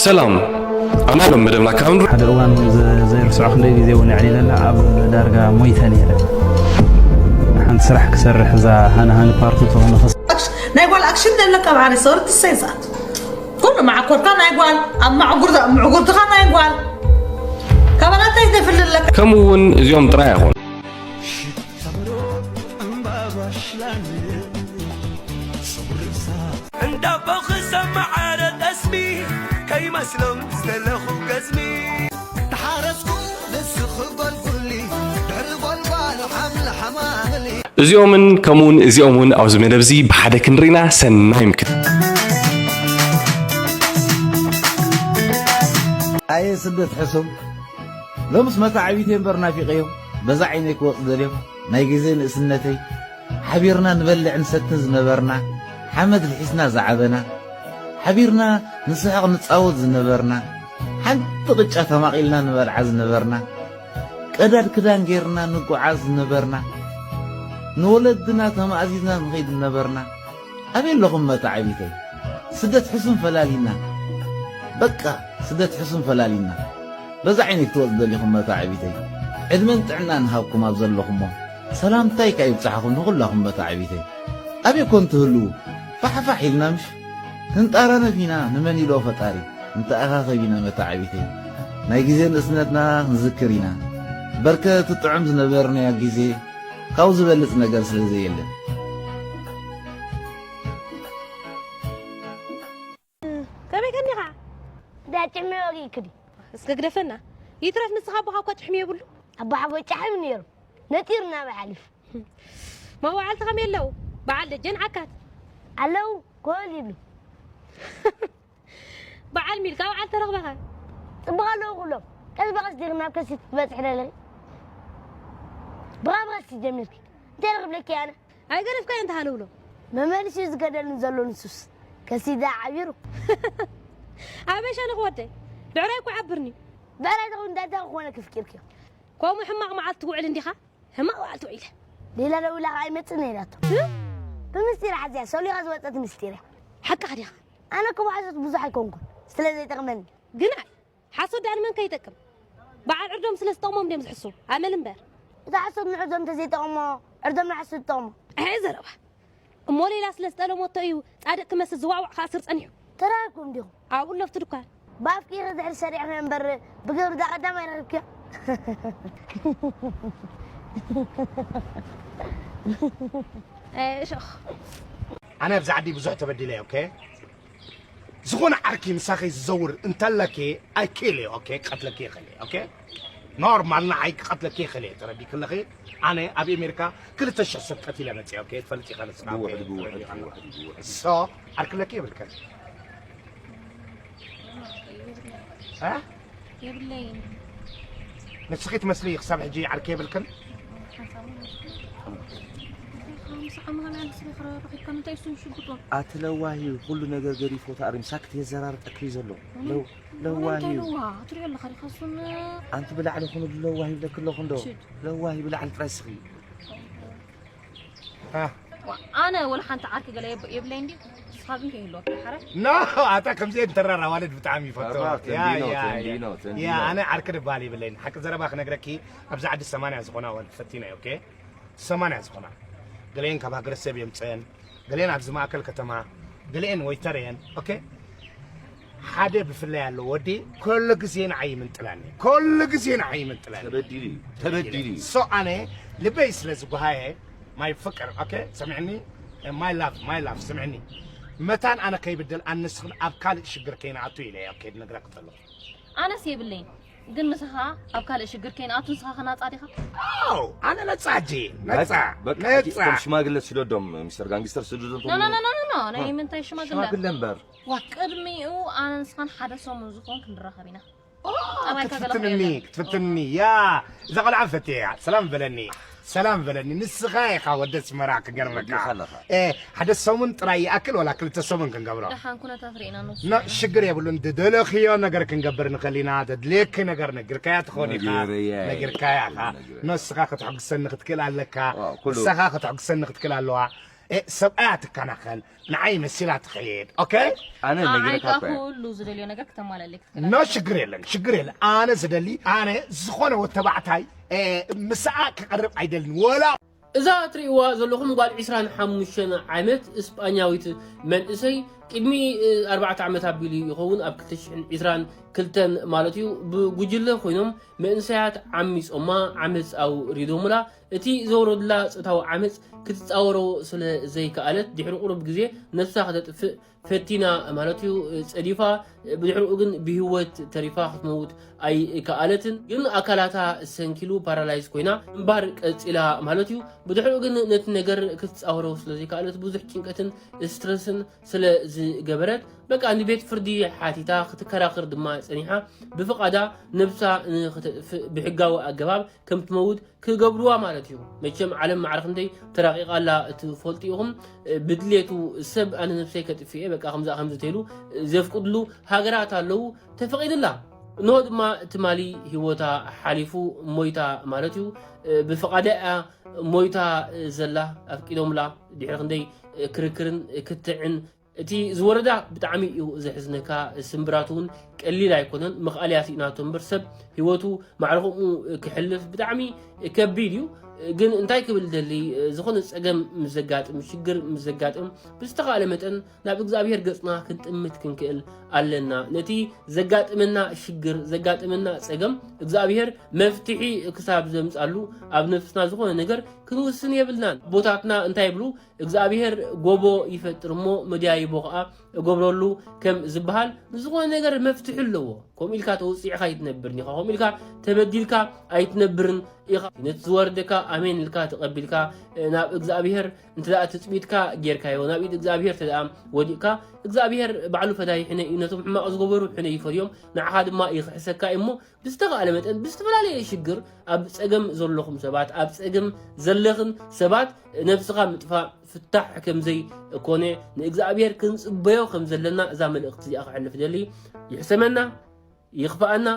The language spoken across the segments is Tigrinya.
ሰላም፣ ኣና ሎም መደብና ካብ ንር- ሓደ እዋን እውን ዘ- ዘይርስዖ ክንደይ ግዜ እውን የዕሊለላ ኣብ ዳርጋ ሞይተ ነይረ። ሓንቲ ስራሕ ክሰርሕ እዛ ሃኒ ሃኒ ፓርት ትኾነ ክስ- ኣክሽ- ናይ ጓል ኣክሽን ዘለካ ብሓደ ሰወር ትሰይሳት ኩሉ ማዕኮርካ ናይ ጓል ኣብ ማዕጉር ምዕጉርትኻ ናይ ጓል ካባላታይ ዘፍልለካ ከምኡ እውን እዚኦም ጥራይ ኣይኾኑ። እንዳቦ ክሰማዓረ ጠስሚ ከይመስሎም ዝተለኹ ገዝሚ ተሓረስኩ ንስኺ ጎልጉሊ ድሕሪ ጎልጓል ሓምሊ ሓማምሊ እዚኦምን ከምኡውን እዚኦም እውን ኣብዚ መደብ እዚ ብሓደ ክንርኢና ሰናይ ምክት ኣየ ስደት ሕሱም ሎምስ መታዕቢተይ እምበር ናፊቀዮም በዛ ዓይነይ ክወፅ ደልዮም ናይ ግዜ ንእስነተይ ሓቢርና ንበልዕ ንሰትን ዝነበርና ሓመድ ልሒስና ዝዓበና ሓቢርና ንስሕቕ ንፃወት ዝነበርና ሓንቲ ቅጫ ተማቒልና ንበልዓ ዝነበርና ቀዳድ ክዳን ጌርና ንጓዓዝ ዝነበርና ንወለድና ተማእዚዝና ንኸይድ ዝነበርና ኣበይ ኣለኹም መታዕቢተይ ስደት ሕሱም ፈላሊና በቃ ስደት ሕሱም ፈላሊና በዛ ዓይነይ ክትወፅ ደሊኹም መታዕቢተይ ዕድመን ጥዕናን ሃብኩም ኣብ ዘለኹሞ ሰላምታይ ካ ይብፅሓኹም ንኹላኹም መታዕቢተይ ኣበይ ኮን ትህልዉ ፋሕፋሕ ኢልና ምሽ ክንጣራነፍ ኢና ንመን ኢሎ ፈጣሪ ንተኣኻኸብ ኢና መታዕቢተይ ናይ ግዜ ንእስነትና ክንዝክር ኢና በርከ እቲ ጥዑም ዝነበርናዮ ግዜ ካብ ዝበልፅ ነገር ስለ ዘየለ ከመይ ከኒኻ? ዳጭሚ ወጊእክዲ እስከ ግደፈና። ይትረፍ ንስኻ ኣቦኻ እኳ ጭሕሚ የብሉ። ኣቦሓጎይ ጫሕሚ ነይሩ ነጢሩ ናበይ ሓሊፉ። መዋዕልቲ ከመይ ኣለዉ? በዓል ደጀን ዓካት ኣለዉ ኮል ይብሉ። በዓል ሚልካ በዓል ተረኽበኸ? ጽቡቕ ኣለዉ ኩሎም። ቀስ ብቐስ ዲኺ ናብ ከሲት ትበጽሒ ዘለኺ? ብቐስ ብቐስ ጀሚርኪ። እንታይ ክብለኪ ኣነ? ኣይገደፍካዮ እንተ ሃለውሎ። መመሊሱ እዩ ዝገደልን ዘሎ ንሱስ። ከሲዳ ዓቢሩ። ኣበይ ሸነኽ ወደይ? ብዕራይ እኮ ዓብርኒ። ብዕራይ ተኹን እንታይ እንታይ ክኾነ ክፍኪርክዮ? ከምኡ ሕማቕ መዓልቲ ትውዕል እንዲኻ? ሕማቕ መዓልቲ ውዒለ። ሌላ ደዊላ ከዓ ኣይመጽእን እየ ኢላቶ። ብምስጢር ሓዚያ ሰሊኻ ዝወጸት ምስጢር እያ። ሓቅኻ ዲኻ? ኣነ እኮ መሓዙት ብዙሕ ኣይኮንኩን ስለ ዘይጠቕመኒ። ግን ኣይ ሓሶት ደኣ ንመን ከይጠቅም በዓል ዕርዶም ስለ ዝጠቕሞም ድዮም ዝሕስዉ ኣመል እምበር። እታ ሓሶት ንዕርዶም እንተዘይጠቕሞ ዕርዶም ንሓሶት ይጠቕሞ። ኣይ ዘረባ እሞ ሌላ ስለ ዝጠለሞቶ እዩ ጻድቕ ክመስል ዝዋዕዋዕ ክኣስር ጸኒሑ። ተራኺብኩም ዲኹም? ኣብኡ ኣለፍቲ ድኳን። ብኣፍኪ ኢኺ ድሕሪ ሰሪዕኺ እምበር ብግብሪ እዛ ቀዳማይ ረኺብክያ። እሾኽ ኣነ ኣብዚ ዓዲ ብዙሕ ተበዲለ እየ ኦኬ ዝኾነ ዓርኪ ምሳኺ ዝዘውር እንተለኪ I kill you okay ክቐትለኪ ይኽእል እየ okay ኖርማል ንዓይ ክቐትለኪ ይኽእል እየ ተረዲእኪ ኣለኺ ኣነ ኣብ ኣሜሪካ ክልተ ሽሕ ሰብ ቀቲለ መፅየ okay ትፈልጢ ኢኻ ንስኻ okay so ዓርኪ ኣለኪ የብልክን እ የብለይን። ንስኺ ትመስሊ ክሳብ ሕጂ ዓርኪ የብልክን። ሓንሳብ እውን ኣይኮነን። እንታይ ከ ምስ ዓመኻ ንዓይ ስለ ክረኺብካ እንታይ እሱ ሽጉጡ? ኣቲ ለዋሂ ኩሉ ነገር ገዲፎ ተኣሪም ሳክት የዘራርጠኪ እዩ ዘሎ። ለው- ለዋሂ እንታይ እዩ። ለዋ ትሪኦ ኣለኻ ዲኻ እሱን ኣንቲ ብላዕሊ ኩኑ ለዋሂ ይብለኪ ኣለኹ እንዶ። ሽድ። ለዋሂ ብላዕሊ ጥራይ ስኺ። ኣነ ወላ ሓንቲ ዓርኪ ገለ የብ- የብለይ እንዲ ንስኻ ግን ከይህልወካ ሓራይ ኖ ኣታ ከምዚአን ተራር ኣዋልድ ብጣዕሚ ይፈትዎ ተራር ያ ተንዲኖ ያ ተንዲኖ ያ ተንዲኖ ያ ኣነ ዓርኪ ድበሃል የብለይን ሓቂ ዘረባ ክነግረኪ ኣብዚ ዓዲ ሰማንያ ዝኾና ኣዋልድ ፈቲነ ኦኬ ሰማንያ ዝኾና ገለየን ካብ ሃገረሰብ የምፀአን ገለየን ኣብዚ ማእከል ከተማ ገለየን ወይተር እየን ኦኬ ሓደ ብፍላይ ኣሎ ወዲ ኩሉ ግዜ ንዓይ ይምንጥላኒ ኩሉ ግዜ ንዓይ ይምንጥላኒ ተበዲሉ እዩ ተበዲሉ እዩ so ኣነ ልበይ ስለ ዝጓሃየ my ፍቅር okay ሰሚዕኒ my love my love ስምዕኒ መታን ኣነ ከይብደል ኣንስኽን ኣብ ካልእ ሽግር ከይንኣቱ ኢለ እየ okay ድነግረክ ዘለኹ ኣነስ የብለይን ግን ንስኻ ኣብ ካልእ ሽግር ከይንኣቱ ንስኻ ከናጻ ዲኻ ኣው ኣነ ነጻ ጂ ነጻ በቃ ነጻ እቶም ሽማግለ ስደዶም ሚስተር ጋንግስተር ስደዶም no no no no no ናይ ምንታይ ሽማግለ ሽማግለ እምበር ዋ ቅድሚኡ ኣነ ንስኻን ሓደ ሰሙን ዝኾን ክንራኸብ ኢና ክትፍትንኒ ክትፍትንኒ ያ እዛ ቆልዓ ፈትየ እያ ሰላም በለኒ ሰላም በለኒ ንስኻ ኢኻ ወደ ኣስመራ ክገርመካ ሓደ ሰሙን ጥራይ ይኣክል ወላ ክልተ ሰሙን ክንገብሮ ደሓን ኩነታት ርኢና ንወስድ ሽግር የብሉን ዝደለኽዮ ነገር ክንገብር ንኽእል ኢና ዘድልየኪ ነገር ነጊርካያ ትኾን ኢኻ ነጊርካያ ኢኻ ንስኻ ከተሐጉሰኒ ክትክእል ኣለካ ንስኻ ከተሐጉሰኒ ክትክእል ኣለዋ ሰብኣያ ትከናኸን፣ ንዓይ መሲላ ትኸይድ። ኦኬ? ኣነ ንዓይ ነጊረካ ከኣ እኮ እየ። ኩሉ ዝደልዮ ነገር ኖ ክተማላልክ ሽግር የለን፣ ሽግር የለን። ኣነ ዝደሊ ኣነ ዝኾነ ወዲ ተባዕታይ እ፣ ምስኣ ክቐርብ ኣይደልን ወላ እዛ እትርእይዋ ዘለኹም ጓል ዕስራን ሓሙሽተን ዓመት እስጳኛዊት መንእሰይ ቅድሚ እ፣ ኣርባዕተ ዓመት ኣቢሉ ይኸውን ኣብ ክልተ ሽሕን ዕስራን ክልተን ማለት እዩ ብጉጅለ ኮይኖም መንእሰያት ዓሚጾማ ዓመጽ ኣውሪዶምላ እቲ ዘውረዱላ ጾታዊ ዓመጽ ክትጻወሮ ስለ ዘይከኣለት ድሕሪ ቁሩብ ግዜ ነብሳ ክተጥፍእ ፈቲና ማለት እዩ ጸዲፋ ብድሕሪኡ ግን ብህይወት ተሪፋ ክትመውት ኣይከኣለትን ግን ኣካላታ ሰንኪሉ ፓራላይዝ ኮይና ምንባር ቀጺላ ማለት እዩ ብድሕሪኡ ግን ነቲ ነገር ክትጻወሮ ስለ ዘይከኣለት ብዙሕ ጭንቀትን ስትረስን ስለ ዝገበረት በቃ ንቤት ፍርዲ ሓቲታ ክትከራኸር ድማ ጸኒሓ ብፍቓዳ ነብሳ ንክተጥፍእ ብሕጋዊ ኣገባብ ከም ትመውት ክገብርዋ ማለት እዩ መቸም ዓለም ማዕረ ክንደይ ተራቂቓ ኣላ ትፈልጡ ኢኹም ብድሌቱ ሰብ ኣነ ነብሰይ ከጥፍኤ በቃ ከምዛ ከምዚ ተይሉ ዘፍቅድሉ ሃገራት ኣለዉ ተፈቒድላ እንሆ ድማ ትማሊ ህይወታ ሓሊፉ ሞይታ ማለት እዩ ብፍቓዳ እያ ሞይታ ዘላ ኣፍቂዶምላ ድሕሪ ክንደይ ክርክርን ክትዕን እቲ ዝወረዳ ብጣዕሚ እዩ ዘሕዝነካ ስምብራቱ እውን ቀሊል ኣይኮነን ምኽኣል እያ ስኢናቶ እምበር ሰብ ህይወቱ ማዕረ ከምኡ ክሕልፍ ብጣዕሚ ከቢድ እዩ ግን እንታይ ክብል ደሊ ዝኾነ ፀገም ምስ ዘጋጥም ሽግር ምስ ዘጋጥም ብዝተኻእለ መጠን ናብ እግዚኣብሔር ገፅና ክንጥምት ክንክእል ኣለና ነቲ ዘጋጥመና ሽግር ዘጋጥመና ፀገም እግዚኣብሔር መፍትሒ ክሳብ ዘምፃሉ ኣብ ነፍስና ዝኾነ ነገር ክንውስን የብልናን ኣቦታትና እንታይ ይብሉ እግዚኣብሔር ጎቦ ይፈጥር እሞ መድያይቦ ኸዓ እገብረሉ ከም ዝበሃል ንዝኾነ ነገር መፍትሒ ኣለዎ ከምኡ ኢልካ ተውፅዕኻ ኣይትነብርን ኢኻ ከምኡ ኢልካ ተበዲልካ ኣይትነብርን ኢኻ ነቲ ዝወርደካ ኣሜን ኢልካ ተቐቢልካ ናብ እግዚኣብሔር እንተ ትፅቢትካ ጌርካዮ ናብ ኢድ እግዚኣብሔር እንተ ወዲቕካ እግዚኣብሔር ባዕሉ ፈዳይ ሕነ እዩ ነቶም ሕማቕ ዝገበሩ ሕነ ይፈልዮም ንዓኻ ድማ ይኽሕሰካ እዩ እሞ ብዝተኻእለ መጠን ብዝተፈላለየ ሽግር ኣብ ጸገም ዘለኹም ሰባት ኣብ ጸገም ዘለኽን ሰባት ነብስኻ ምጥፋእ ፍታሕ ከምዘይ ኮነ ንእግዚኣብሔር ክንጽበዮ ከም ዘለና እዛ መልእኽቲ እዚኣ ክሕልፍ ደሊ ይሕሰመና ይኽፍኣና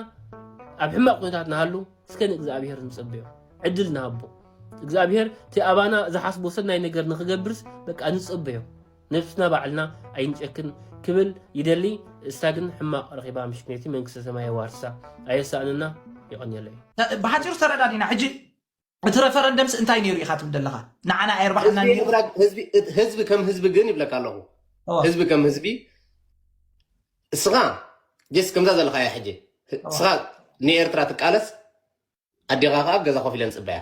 ኣብ ሕማቕ ኩነታት ንሃሉ እስከ ንእግዚኣብሔር ንጸበዮ ዕድል ንሃቦ እግዚኣብሔር እቲ ኣባና ዝሓስቦ ሰናይ ነገር ንኽገብርስ በቃ ንጸበዮ ነብስና ባዕልና ኣይንጨክን ክብል ይደሊ እሳ ግን ሕማቕ ረኺባ ምሽክነቲ መንግስተ ሰማይ የዋርሳ ኣየሳእንና የቐንየለይ ብሓፂሩ ተረዳዲና ሕጂ እቲ referendum ስ እንታይ ነይሩ ኢኻ ትብል ዘለኻ ንዓና ኣየርባሕና ህዝቢ ከም ህዝቢ ግን ይብለካ ኣለኹ ህዝቢ ከም ህዝቢ እስኻ ጀስ ከምዛ ዘለኻ እያ ሕጂ እስኻ ንኤርትራ ትቃለስ ኣዴኻ ከዓ ገዛ ኮፍ ኢለን ፅበያ።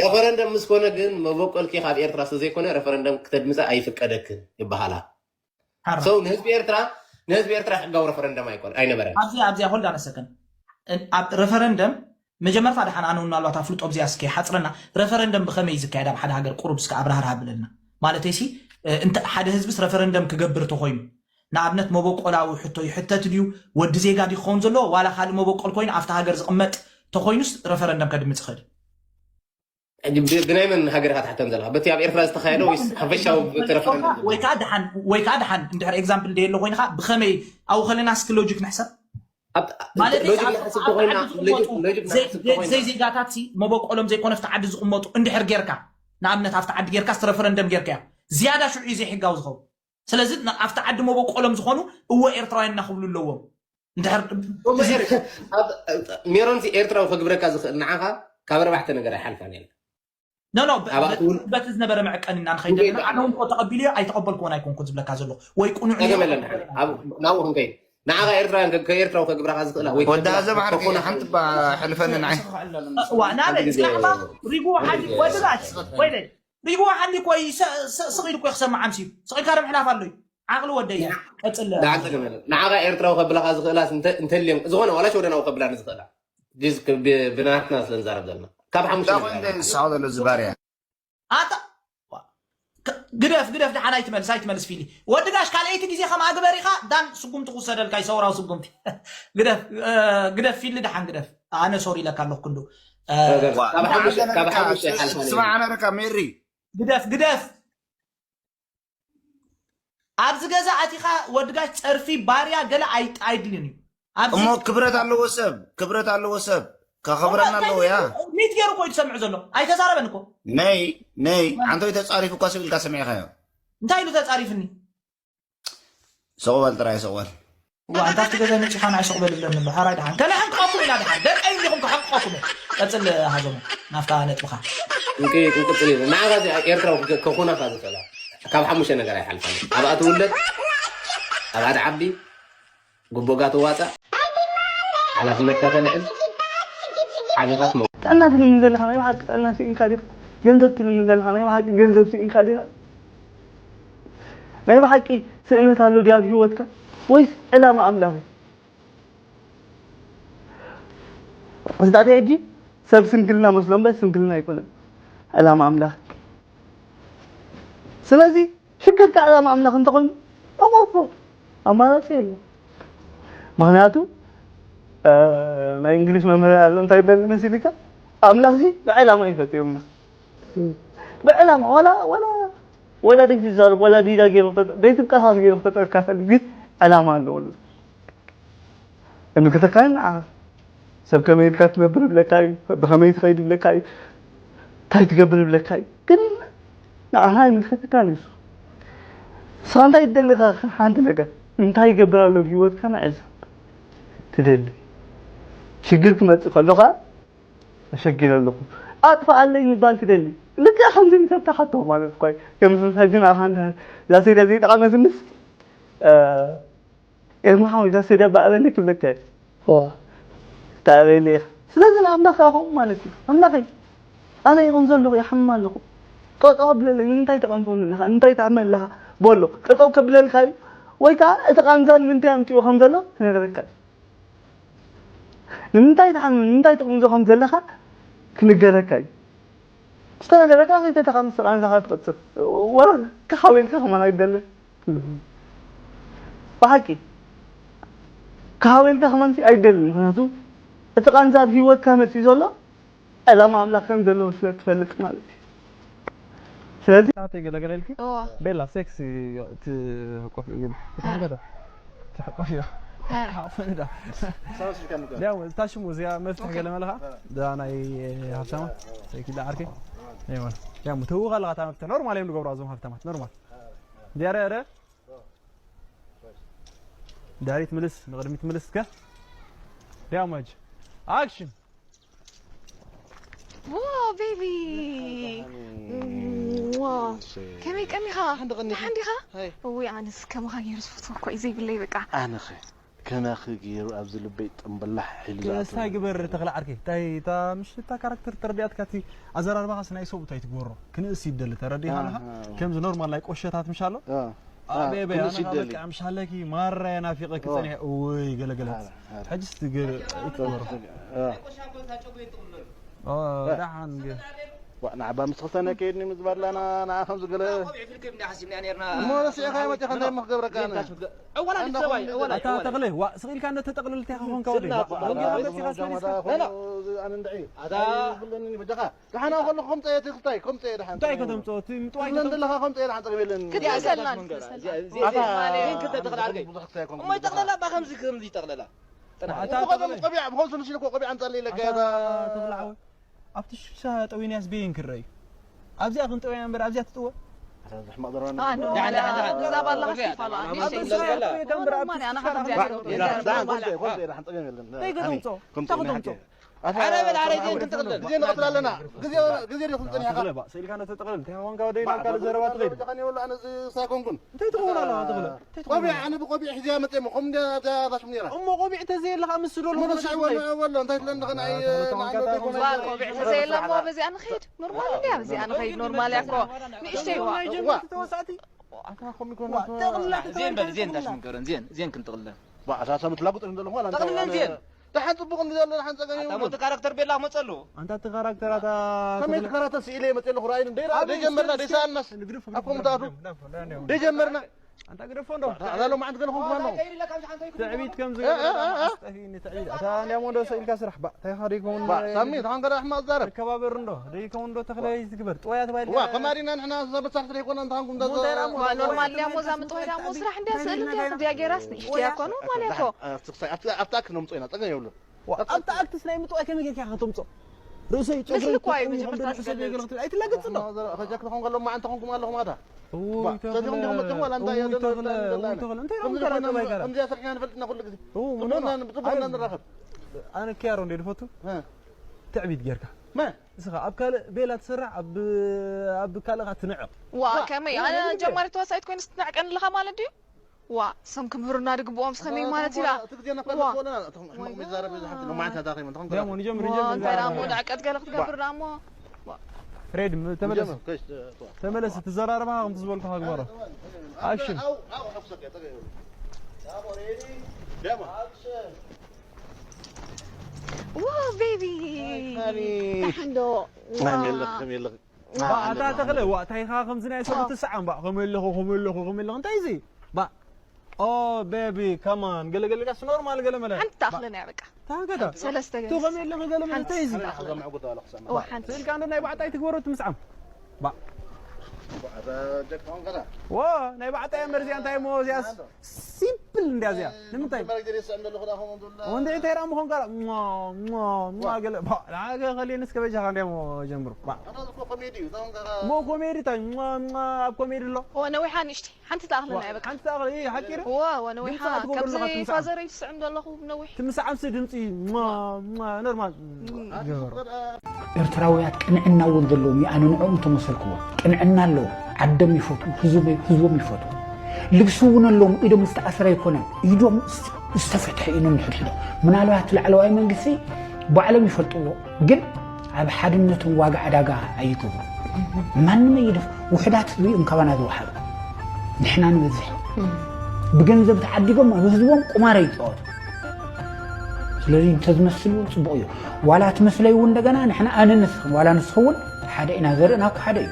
ረፈረንደም ምስ ኮነ ግን መበቆልኪ ካብ ኤርትራ ስለ ዘይኮነ ረፈረንደም ክተድምፀ ኣይፍቀደክን ይበሃላ። ሰው ንህዝቢ ኤርትራ ንህዝቢ ኤርትራ ሕጋዊ ረፈረንደም ኣይኮነ ኣይነበረን። ኣብዚኣ ኣብዚኣ hold on a second። ኣብ ረፈረንደም መጀመርታ ደሓን ኣነ ምናልባት ኣፍልጦ ኣብዚኣ እስከ ይሓፅረና ረፈረንደም ብኸመይ እዩ ዝካየድ ኣብ ሓደ ሃገር ቁሩብ እስከ ኣብራህር ሃብለና ማለተይ ሲ ሓደ ህዝብስ ረፈረንደም ክገብር ተኮይኑ ንኣብነት መበቆላዊ ሕቶ ይሕተት ድዩ? ወዲ ዜጋ ድዩ ክኸውን ዘለዎ ዋላ ካልእ መበቆል ኮይኑ ኣብቲ ሃገር ዝቕመጥ ተኾይኑስ ረፈረንደም ከድምፅ ይኽእል? ብናይ መን ሃገር ኢኻ ትሓተን ዘለኻ? በቲ ኣብ ኤርትራ ዝተኻየደ ወይስ ሓፈሻዊ በቲ ረፈረንደም? ወይ ከዓ ደሓን ወይ ከዓ ደሓን እንድሕር ኤግዛምፕል ደየሎ ኮይንኻ ብኸመይ ኣብኡ ከለና እስኪ ሎጂክ ንሕሰብ ማለት ዘይዜጋታት መበቆሎም ዘይኮነ ኣብቲ ዓዲ ዝቕመጡ እንድሕር ጌርካ ንኣብነት ኣብቲ ዓዲ ጌርካ ረፈረንደም ጌርካዮ ዝያዳ ሽዑ እዩ ዘይሕጋዊ ዝኸውን ስለዚ ኣብቲ ዓዲ መበቆሎም ዝኾኑ እወ ኤርትራውያን እና ክብሉ ኣለዎም። እንድሕር ሜሮን ሲ ኤርትራዊ ከግብረካ ዝኽእል ንዓኻ ካብ ኣርባዕተ ነገር ኣይሓልፋን እየን። ኖ ኖ በቲ ዝነበረ መዕቀኒ እና ንኸይድ ኣለና ኣነ እውን ተቐቢልዮ ኣይተቐበልክዎን ኣይኮንኩን ዝብለካ ዘለኹ ወይ ቁኑዕ ናብኡ ክንከይድ ንዓኻ ኤርትራውያን ከኤርትራዊ ከግብረካ ዝኽእላ ወይ ወዲ ኣዘ ባሕሪ ሓንቲ ሕልፈኒ ንዓይ ናበይ ሪጉ ሓዲ ወድላች ወይለይ ሪጉ ሓዲ እኮ እዩ ስቕ ኢሉ እኮ ክሰምዕ ኣምስዩ ስቕ ኢልካ ዶ ምሕላፍ ኣሎ እዩ ዓቕሊ ወደይ ቀፅል ንዓኻ ኤርትራዊ ከብላኻ ዝኽእላስ እንተልዮም ዝኾነ ዋላ ሽወደናዊ ከብላኒ ዝኽእላ ብናትና ስለ ንዛረብ ዘለና ካብ ሓሙሽተ ዝስሓ ዘሎ ዝባርያ ኣታ ግደፍ ግደፍ ደሓን ኣይትመልስ ኣይትመልስ ፊሊ ወዲ ጋሽ ካልኣይቲ ግዜ ከም ኣግበር ኢኻ ዳን ስጉምቲ ክውሰደልካ ይሰውራዊ ስጉምቲ ግደፍ ግደፍ ፊሊ ደሓን ግደፍ ኣነ ሶሪ ኢለካ ኣለኩ ክንዱ ስማዕ ኣነ ረካ ሜሪ ግደፍ ግደፍ ኣብዚ ገዛ ኣቲኻ ወዲ ጋሽ ጸርፊ ባርያ ገለ ኣይድልን እዩ እሞ ክብረት ኣለዎ ሰብ ክብረት ኣለዎ ሰብ ከኸብረና ኣለዎ። ያ ሚት ገይሩ እኮ እዩ ትሰምዕ ዘሎ። ኣይተዛረበን እኮ። ነይ ነይ፣ ዓንተወይ ተጻሪፉ እኳ ስብ ኢልካ ሰሚዕካዮ። እንታይ ኢሉ ተጻሪፍኒ? ሰቕ በል ጥራይ፣ ሰቕ በል። ዋ፣ እንታ ኣብቲ ገዛ መጺኻ ንዓይ ስቕ በል ብለኒ እምበር፣ ሓራይ ደሓን። ከነሕንቅቐኩም ኢና ደሓን። ደቀይ እንዲኹም ክሓንቅቐኩም እየ። ቀጽል፣ ሃዞሞ፣ ናብታ ነጥብኻ። እንቂ ክንቅጽል ኢና። ንዓኻ እዚ ኤርትራዊ ከ- ከኹናኻ ዝኽእላ ካብ ሓሙሽተ ነገር ኣይሓልፋን። ኣብኣ ትውለድ፣ ኣብኣ ትዓቢ፣ ጉቦጋ ትዋጻእ፣ ሓላፍነትካ ተልዕል፣ ሓቢኻ ትመውት። ጥዕና ትልምን ዘለኻ ናይ ብሓቂ ጥዕና ስኢንካ ዲኻ? ገንዘብ ትልምን ዘለኻ ናይ ብሓቂ ገንዘብ ስኢንካ ዲኻ? ናይ ብሓቂ ስእነት ኣሎ ድዩ ኣብ ህይወትካ ወይስ ዕላማ ኣምላኽ እዩ? እዚ ጣዕቲ ሕጂ ሰብ ስንክልና መስሎ እምበር ስንክልና ኣይኮነን። ዕላማ ኣምላኽ። ስለዚ ሽግርካ ዕላማ ኣምላኽ እንተኾይኑ ተቆፎ ኣማራፂ የለ። ምክንያቱ ናይ እንግሊዝ መምህር ኣሎ እንታይ በል መሲልካ ኣምላኽ ዚ ብዕላማ እዩ ፈጢሩና። ብዕላማ ዋላ ዋላ ወላ ደይ ትዛረብ ወላ ዲዳ ገይሩ ደይ ትንቀሳቀስ ገይሩ ፈጠርካ ፈልግ ግን ዕላማ ኣለዎ። እንክተካን ንዓ ሰብ ከመይ ኢልካ ትነብር ይብለካ እዩ፣ ብኸመይ ትኸይድ ይብለካ እዩ፣ እንታይ ትገብር ይብለካ እዩ። ግን ንዓኻ ኣይምልከተካን እዩ። ንስኻ እንታይ ትደሊ ኢኻ? ሓንቲ ነገር እንታይ ይገብር ኣሎ ኣብ ህይወትካ ንዕዘብ። ትደሊ ሽግር ክመጽእ ከሎ ኸኣ ተሸጊረ ኣለኹ ኣጥፍኣለይ ምባል ትደሊ። ልክዕ ከምዚ ንሰብ ትሓቶ ማለት እኳ እዩ። ከም ሕጂ ንዓኻ እንተ እዛ ሴርያ ዘይጠቐመትንስ ኤርሚ ሓወይ እዛ ሴርያ ብኣበኒ ክብለካ እየ። እዋ። ተኣበይኒ ኢኻ። ስለዚ ንኣምላኽ ኢኻ ከምኡ ማለት እዩ። ኣምላኸይ ኣነ ይኹን ዘለኹ ይሓምም ኣለኹ። ጠጠው ኣብለለይ ንምንታይ ተቐንፈኒ ኣለኻ ንምንታይ ትሓምም ኣለኻ በሎ። ጠጠው ከብለልካ እዩ ወይ ከዓ እቲ ቃንዛ ንምንታይ ኣምፅኡ ከም ዘሎ ክነግረካ እዩ። ንምንታይ ትሓምም ንምንታይ ትቕንዞ ከም ዘለኻ ክንገረካ እዩ። ዝተነገረካ ከይተተኻ ምስ ቃንዛኻ ትቐፅል ወላ ክሓው ኢልካ ከማን ኣይደልን። ብሓቂ ክሓው ኢልካ ከማን ኣይደልን። ምክንያቱ እቲ ቃንዛ ኣብ ሂወትካ መፅዩ ዘሎ ዕላማ ኣምላኽ ከም ዘለዎ ስለ ትፈልጥ ማለት እዩ። ስለዚ ናተይ ገለገለ ኢልኪ እዋ። ቤላ ሴክሲ ትሕቆፍ እዩ ግን ትሕቆፍ እዩ። ትሕቆፍ እዩ። ሓፈንዳ። ያው እታ ሽሙ እዚኣ መፍትሕ ገለ መለኻ እዛ ናይ ሃብታማት ሰይኪላ ዓርከይ። ያው ያው ትህውኻ ኣለኻ እታ መፍትሕ ኖርማል እዮም ዝገብሩ ኣዞም ሃብታማት ኖርማል። ዲያረ ረ ዳሪት ምልስ ንቕድሚት ምልስ ከ ዲያሞጅ ኣክሽን። ዋው ቤቢ ዋው ከመይ ቀኒኻ ሓንዲ ዲኻ? እውይ ኣነስ ከማኻ ገይሩ ዝፈትዎ እኮ እዩ ዘይብለይ በቃ። ኣነኸ ከማኺ ገይሩ ኣብዚ ልበይ ጥምብላሕ ኢሉ ዝኣተወ እንታይ ግበር ተኽለ ዓርከይ እንታይ እታ ምሽ እታ ካራክተር ተረዲኣትካ እቲ ኣዘራርባኻስ ናይ ሰብኡት ኣይትግበሮ ክንእስ ይደሊ ተረዲኻ ኣለኻ ከምዚ ኖርማል ናይ ቆሸታት ምሽ ኣሎ ኣቤ ኣቤ ኣነ በቃ ምሽ ኣለኪ ማራ ናፊቐኪ ጸኒሐ እወይ ገለገለ ሕጅስ ትግበሮ ደሓን ንዓባ ምስ ክልተ ናይ ከይድኒ ምስ በላና ንዓ ከምዚ ገለ እሞ ረሲዕካ መፂኻ እንታይ እሞ ክገብረካ ኣነ ኣታ ተኽለ ዋ ስቕ ኢልካ እንዶ ተጠቕልል እንታይ ክኾንካ ወደይ ወንጌል መፂኻ ስቕ ኢልካ ኣነ እንድዒ ኣታ ይብለኒ በጃኻ ደሓና ከለኹ ከም ፀየ ትክልታይ ከም ፀየ ደሓን እንታይ ከተምፅኦ እቲ ምጥዋይ ትብለን ዘለኻ ከም ፀየ ደሓን ፀገም የለን ክትመሰልና ክትመሰልና እሞ ይጠቕለላ ባ ከምዚ ከምዚ ይጠቕለላ ቆቢዕ ብኸምሱ ንሽልኮ ቆቢዕ ኣምፀለይ ኢለካ ተኽለ ዓወት ኣብቲ ሽሻ ጠዊንያስ በየን ክረኣዩ ኣብዚኣ ክንጠውያ እምበር ኣብዚኣ ትጥወ እዛ ባላኻ ስቲፋላ ንእሽተይ እንታይ ገለ ምፆ እንታይ ገለ ምፆ ኣረ በል ኣረ ዜን ክንጥቕልል ግዜ ንቐትል ኣለና ግዜ ግዜ ዲኹም ፀኒሕካ ስኢልካ ነተጠቕልል እንታይ ኾንካ ወደይ ናብ ካልእ ዘረባ ትኸይድ ጀኻኒ ወላ ኣነ እዚ ሳይኮንኩን እንታይ ትኸውን ኣለኻ ትኽእል እንታይ ትኸውን ቆቢዕ ኣነ ብቆቢዕ ሒዝያ መፅየ እሞ ከም ኣብዛ ራሽም ነይራ እሞ ቆቢዕ ተዘየለኻ ምስዶ እሞ ተስዕወ ወሎ እንታይ ትለኒ ኸ ንዓይ ንዓንዶ ዘይኮነ ቆቢዕ ተዘየለ እሞ በዚኣ ንኸይድ ኖርማል እንድያ በዚኣ ንኸይድ ኖርማል እያ እኮ ንእሽተይ ዋ ተዋሳእቲ ዜን በል ዜን ታሽምንከረን ዜን ዜን ክንጥቕልለን ኣታ ሰብ ትላጉጥ ዘለኹ ዋላ እንታይ ጠቕልለን ዜን ደሓን ፅቡቕ እንዲ ዘሎ ደሓን ፀገም ኣታ የብሉን ሞቲ ካራክተር ቤላ ክመፀ ኣለዎ ኣንታ እቲ ካራክተር ኣታ ከመይ እቲ ካራክተር ስኢለ የመፅእ ኣለኹ ረኣይኒ ደይ ደይ ጀመርና ደይ ሰኣልናስ ኣብ ከምኡ ትኣትዉ ደይ ጀመርና ኣንታ ግደፎ እንዶ ኣታ እዛ ሎማዓንቲ ገለኹም ክማኖ ትዕቢት ከም ዝገብረ ኣስጠፊኒ ትዕቢት ኣታ እንዲያሞ እንዶ ሰኢልካ ስራሕ ባ እንታይ ኻ ደይከውን ሳሚ ተኾንከ ዳ ሕማቕ ዝዛረብ ተከባበር እንዶ ደይከውን እንዶ ተኽለ ይትግበር ጥዋያ ተባሂልካ ዋ ከማዲና ንሕና በሳሕቲ ደይኮና እንተኾንኩም ኖርማል እንዲያሞ እዛ ምጥዋይ ዳሞ ስራሕ እንዲያ ስእል እንዲያ ክድያ ገይራስ ንእሽትያ እኮ ኖርማል እያ እኮ ኣብቲ ኣክል ነምፅኦ ኢና ፀገም የብሉን ኣብቲ ኣክትስ ናይ ምጥዋይ ከመይ ጌርካ ከተምጾ? ርእሰይ ጨጉረይ እኮ እዩ ተጠውዩ መጀመርታ ከምደሎ ሰብ ዝገልጽ። ገለ ክትብል ኣይትላገጽ እንዶ። ከጃክልኩም ከለኹ መዓንተኹም ክማለኹም ኣታ እውይ ተኽለ፣ ሰቲኹም ዲኹም መጺኹም ዋላ እንታይ እውይ እያ ተኽለ፣ ዘለና እውይ ተኽለ፣ እንታይ ኢሎም ከምዚ ካላ ኮይና ጠባይ ካላ? ከምዚኣ ሰሪሕና ንፈልጥና ኩሉ ግዜ እው፣ ጽቡቕና ምናምን። ብጽቡቕና ኣይ፣ ንራኸብ ኣነ ክያሮ እንደ ድፈቱ እ። ትዕቢት ጌርካ። መ እስኻ ኣብ ካልእ ቤላ ትስራሕ፣ ኣብ ኣብ ካልእ ኸኣ ትንዕቕ። ዋ፣ ዋ፣ ከመይ ዋ፣ ኣነ ይገርም። ጀማሪት ተዋሳኢት ኮይነ ስትንዕቀኒ ኣለኻ ማለት ድዩ? ዋ፣ እሶም ክምህሩና ድግብኦም ስኸመይ ማለት ኢላ። እቲ ግዜ ናብ ካልእ ዋ። ትወለና እቶም ሕማቕ ሚዛረብ እዩ ዝሓፍድ ሎማዓንቲ ኣዳኺመ እንተኾን ደሞ ንጀምር ዋ፣ ንጀምር እንታይ ደኣ ንጀምር። ወዳዕ ቀጥቀለ ክትገብር ደኣ እሞ። ፍሬድ ም- ተመለስ። ተመለስ እቲ ዘራረባኻ ከምቲ ዝበልኩኻ ግበሮ። ኣሽም ዋ ቤቢ። ታሕንዶ። ባ ኣታ ተኽለ ዋ እንታይ ኢኻ ከምዚ ናይ ሰብ ትስዓም ባ ከመይ ኣለኹ ከመይ ኣለኹ ከመይ ኣለኹ እንታይ እዚ ባ ኦ ቤቢ ከማን ገለ ገለ ጋስ ኖርማል ገለ መለ ሓንቲ ተኣኽለና እያ በቃ። ታንከታ ሰለስተ ገለ ቱ ከመይ ኣለኹ ገለ መለ እንታይ እዚ ዋ ሓንቲ ስእልካ እንዶ ናይ ባዕጣይ ትግበሮ ትምስዓም ባ ዋ ናይ ባዕጣይ መርዚያ እንታይ እሞ እዚኣ ሲምፕል እንዲያ እዚኣ ንምንታይ ወንድዒ እንታይ ራም ኾንካ ሟ ሟ ሟ ገለ ባ ላገ ኸልየኒ እስከ በጃኻ እንዲያ እሞ ጀምሩ ባ እሞ ኮሜዲ እንታይ ሟ ሟ ኣብ ኮሜዲ ኣሎ ኦ ነዊሓ ንእሽቲ ሓንቲ ተኣኽለና እያ በቃ። ሓንቲ ተኣኽለ ይህ ሓቂ ዶ ዋ ዋ ነዊሓ ድምፂ ኣትገብሩ ከምዚ ኣለኻ ትምስዓም። ፋዘረይ ትስዕም ዘለኹ ነዊሕ። ትምስዓምሲ ድምፂ ሟ ሟ ኖርማል ገበሩ ኤርትራውያት ቅንዕና እውን ዘለዎም እዩ። ኣነ ንዕኦም ተመሰልክዎ። ቅንዕና ኣለዎም። ዓዶም ይፈትዉ፣ ህዝቦም ይፈትዉ። ልግሲ እውን ኣለዎም። ኢዶም ዝተኣስረ ኣይኮነን። ኢዶም ዝተፈትሐ እዩ ነንሕድሕዶም። ምናልባት ላዕለዋይ መንግስቲ ባዕሎም ይፈልጥዎ። ግን ኣብ ሓድነቶም ዋጋ ዕዳጋ ኣይገብሩ። ማንም ኣይደፍ ውሕዳት ህዝቢ እዮም ካባና ዝወሓዱ። ንሕና ንበዝሕ። ብገንዘብ ተዓዲጎም ኣብ ህዝቦም ቁማር ይፃወቱ። ስለዚ እንተዝመስል እውን ፅቡቕ እዩ። ዋላ ትመስለይ እውን እንደገና ንሕና ኣነ ንስኽን ዋላ ንስኽ እውን ሓደ ኢና። ዘርእና እኮ ሓደ እዩ።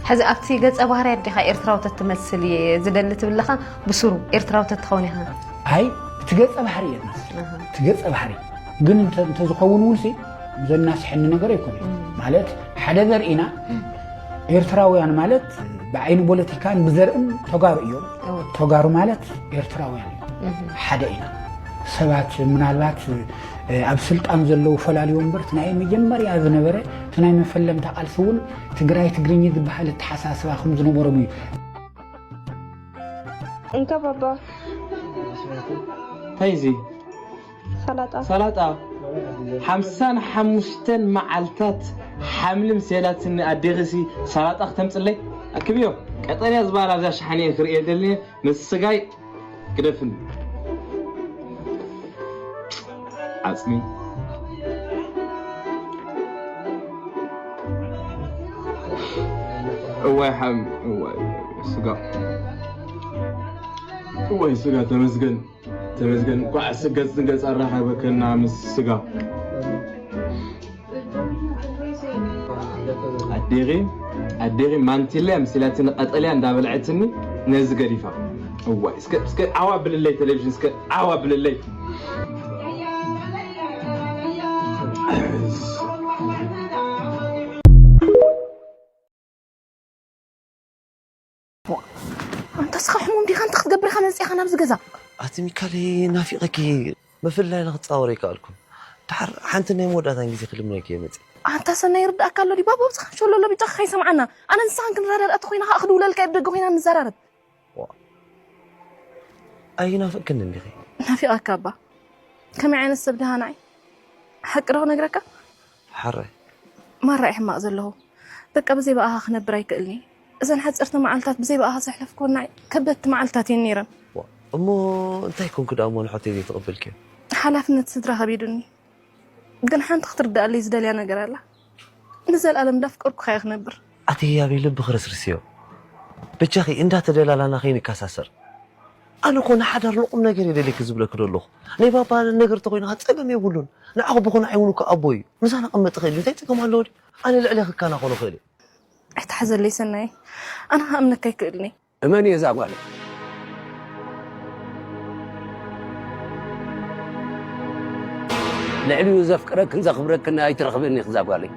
ሕዚ ኣብቲ ገፀ ባህርያት ዲኻ ኤርትራዊ ተትመስል እየ ዝደሊ ትብለኻ ብስሩ ኤርትራዊ ተትኸውን ኢኻ። ኣይ እቲ ገፀ ባህሪ እየ ዝመስል። እቲ ገፀ ባህሪ ግን እንተ- እንተዝኸውን እውን ሲ ዘናስሐኒ ነገር ኣይኮነ። ማለት ሓደ ዘርኢና ኤርትራውያን ማለት ብዓይኒ ፖለቲካን ብዘርእን ተጋሩ እዮም። ተጋሩ ማለት ኤርትራውያን እዮም። ሓደ ኢና። ሰባት ምናልባት ኣብ ስልጣን ዘለዉ ፈላልዮ እምበር እቲ ናይ መጀመርያ ዝነበረ እቲ ናይ መፈለምታ ቃልሲ እውን ትግራይ ትግርኝ ዝበሃል ኣተሓሳስባ ከም ዝነበሮም እዩ። እንካ ባባ እንታይ እዚ ሰላጣ ሰላጣ ሓምሳን ሓሙሽተን መዓልታት ሓምሊ ምስ የላትኒ ኣዴኺሲ ሰላጣ ክተምፅለይ ኣክብዮ ቀጠልያ ዝበሃል ኣብዛ ሸሓነ እየ ክርእየ ደልየ ምስ ስጋይ ግደፍኒ ዓፅሚ እዋይ ሓም እዋይ ስጋ እዋይ ስጋ ተመስገን ተመስገን እንኳዕ ስገፅ ንገፅ ኣራኸበከና ምስ ስጋ ኣዴኺ ኣዴኺ ማንቲለ ምስ ኢላትኒ ቀጠልያ እንዳበልዐትኒ ነዚ ገዲፋ እዋይ እስከ እስከ ዓዋ ብልለይ ቴሌቪዥን እስከ ዓዋ ብልለይ ኣንታ እስኻ ሕሙም ዲኻ? እንታይ ክትገብር ኢኻ መፂእኻ ናብዚ ገዛ? ኣቲ ሚካለይ ናፊቐኪ እየ። ምፍልላይ ንክፃወር ኣይከኣልኩን። ድሓር ሓንቲ ናይ መወዳእታን ግዜ ክልምነኪ እየ መፂእ። ኣንታ ሰናይ ይርድኣካ ኣሎ ድዩ? ባባ ኣብዚኻ ሸሎሎ ብጫኻ ከይሰምዓና። ኣነ ንስኻን ክንረዳድኣ ተኾይና ከዓ ክድውለልካ እየ ብደገ ኮይና ንዘራረብ። ኣይናፍቅክን እንዲኺ? ናፊቐካ እባ። ከመይ ዓይነት ሰብ ድኻ ንዓይ? ሓቂ ዶ ክነግረካ? ሓራይ። ማራ እየ ሕማቕ ዘለኹ። በቃ ብዘይ ብኣኻ ክነብር ኣይክእልን'የ። እዘን ሓፀርቲ መዓልታት ብዘይ ብኣኻ ዘሕለፍክወን ንዓይ ከበድቲ መዓልታት እየን ነይረን። ዋእ፣ እሞ እንታይ ኮንኪ ደኣ እሞ ንሓፍተይ ዘይተቐበልክያ? ሓላፍነት ስድራ ከቢዱኒ። ግን ሓንቲ ክትርድኣለይ ዝደልያ ነገር ኣላ። ንዘልኣለም እንዳፍቀርኩኻ እየ ክነብር። ኣቲ ህያበይ ልብኺ ርስርስዮ። በጃኺ እንዳተደላላና ከይንከሳሰር። ኣነ እኮ ንሓዳር ንቑም ነገር እየ ደልየኪ ዝብለኪ ዘለኹ። ናይ ባባ ነገር ተኾይኑ ኸዓ ጸገም የብሉን። ንዓኹ ብኹን ዓይኑ እኮ ኣቦ እዩ። ምሳና ክቕመጥ ይኽእል እዩ። እንታይ ጸገም ኣለዎ ድዩ? ኣነ ልዕሌኺ ክከናኸኖ እኽእል እየ። ኣይትሓዘለይ ሰናየ። ኣነ ክኣምነካ ኣይክእልን እየ። እመንየ እዛ ጓለይ። ልዕሊኡ ዘፍቅረክን ዘኽብረክን ኣይትረኽብን ኢኺ እዛ ጓለይ።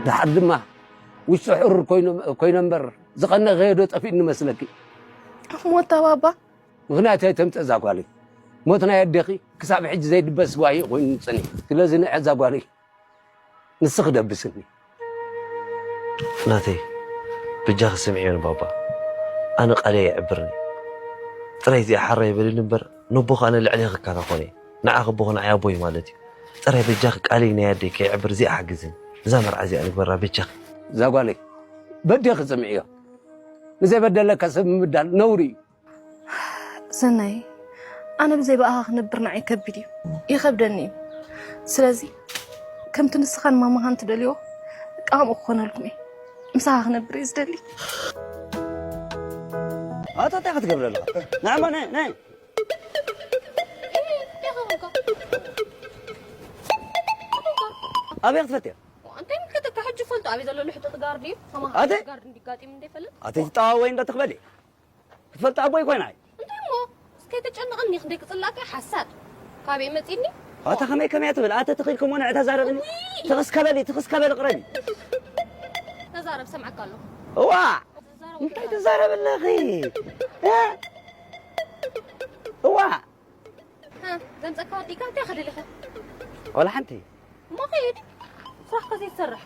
ደሓር ድማ ውሽጡ ሕሩር ኮይኑ- ኮይነ እምበር ዝቐነአ ከየዶ ጠፊእኒ መስለኪ። እሞ ኣታ ባባ ምኽንያት ኣይተምጽእ እዛ ጓለይ። ሞት ናይ ኣዴኺ ክሳብ ሕጂ ዘይድበስ ጓሂ ኮይኑ ጸኒሑ። ስለዚ ንዕዛ ጓለይ ንስኺ ደብስኒ። ናተይ በጃኺ ስምዕዮ ንባባ። ኣነ ቃለይ ኣይዕብርን እዩ። ጥራይ እዚኣ ሓራይ በልኒ እምበር ነቦኺ ኣነ ልዕሌኺ እካ ናኾነ እየ። ንዓኺ ኣቦኺ ንዓይ ኣቦይ ማለት እዩ። ጥራይ በጃኺ ቃለይ ናይ ኣደይ ከይዕብር እዚኣ ሓግዝኒ። እዛ መርዓ እዚኣ ንግበራ በጃኺ። እዛ ጓለይ በዴኺ ስምዕዮ። ንዘይበደለካ ሰብ ምብዳል ነውሪ እዩ። ሰናይ፣ ኣነ ብዘይ ብኣኻ ክነብር ንዓይ ከቢድ እዩ፣ ይኸብደኒ እዩ። ስለዚ ከምቲ ንስኻን ማማኻን ትደልዮ፣ ከምኡ ክኾነልኩም እየ። ምሳኻ ክነብር እየ ዝደሊ። ኣቶ እንታይ ክትገብር ኣለኻ? ንዓማ ናይ ናይ ኣበይ ክትፈትያ? እንታይ ምልከተካ? ሕጂ ፈልጦ ኣበይ ዘሎ ልሕቶ ትጋር ድዩ? ኣተ? ትጋር እንዲጋጢም እንደይፈልጥ? ኣተ ትጣዋወይ እንዳ ትኽበሊ? ክትፈልጥ ኣቦይ ኮይና እይ። እንታይ እሞ? እስከ ተጨንቕኒ፣ ክንደይ ክጽላእካ ሓሳድ። ካበይ መጺኒ? ኣታ ከመይ ከመይ ትብል? ኣተ ትኺድ ከሞ ንዕ ተዛረብኒ። ትኽስ ከበሊ፣ ትኽስ ከበሊ ቅረቢ። ተዛረብ፣ ሰምዓካ ኣለኹ። እዋ! ተዛረብ እንታይ ወዲ ትዛረብ ኣለኺ? እ? እዋ! እ፣ ዘምጸካ ወዲእካ እንታይ ከደሊኻ? ወላ ሓንቲ። እሞ ኸይድ። ስራሕካ ዘይትሰርሕ።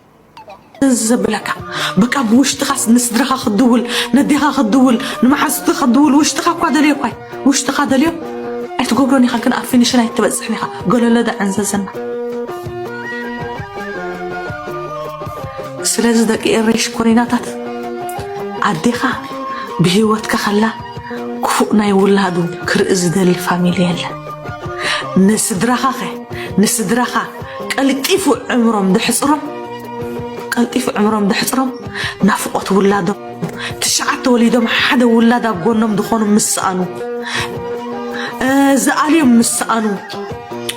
እዚ ዘብለካ በቃ ብውሽጥኻስ ንስድራኻ ክትድውል ነዴኻ ክትድውል ንመሓዙትካ ክትድውል ውሽጥኻ እኳ ደልዮ እኳ ውሽጥኻ ደልዮ ኣይትገብሮን ኢኻ ግን ኣብ ፊኒሽን ኣይትበፅሕን ኢኻ ገለለዳ ዕንዘዘና ስለዚ ደቂ ኤረይ ሽኮሪናታት ኣዴኻ ብህይወትካ ከላ ክፉእ ናይ ውላዱ ክርኢ ዝደሊ ፋሚሊ የለን ንስድራኻ ኸ ንስድራኻ ቀልጢፉ ዕምሮም ደሕፅሮም ቀልጢፉ ዕምሮም ደሕፅሮም ናፍቆት ውላዶም ትሽዓተ ወሊዶም ሓደ ውላድ ኣብ ጎኖም ዝኾኑ ምስ ሰኣኑ ዝኣልዮም ምስ ሰኣኑ